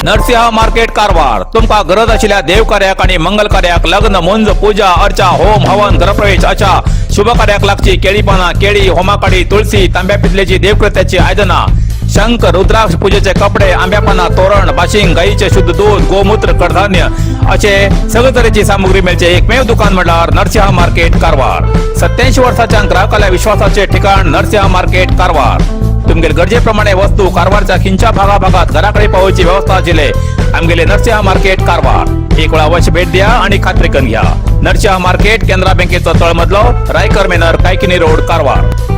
Narasimha market Karwar. तुमकां गरज आशिल्ल्या देवकार्याक आनी मंगल कार्याक, लग्न, मुंज, पूजा अर्चा, होम हवन, गृहप्रवेश अशा शुभ कार्याक लागची केळी पानां, केळी, होमाकाडी, तुळसी, तांब्या पितलेची देवकृत्याची आयदनां, शंख, रुद्राक्ष, पूजेचे कपडे, आंब्या पानां, तोरण, बाशिंग, गाईचे शुद्ध दूध, गोमूत्र, कडधान्य असे सगळे तरेची सामुग्री मेळचे एकमेव दुकान म्हळ्यार नरसिंहा मार्केट कारवार. 87 वर्साच्या ग्राहकाल्या विश्वासाचे ठिकाण नरसिंहा मार्केट कारवार. तुमगेले गरजेप्रमाणे वस्तू कारवारच्या खिंच्या भागाभागात घराकडे पावोवची व्यवस्था आशिल्ले आमगेले नरसिंहा मार्केट कारवार. एक वेळा अवश्य भेट द्या आणि खात्री करून घ्या. नरसिंहा मार्केट, केनरा बँकेचो तळमजलो, रायकर मेनर, कायकिनी रोड, कारवार.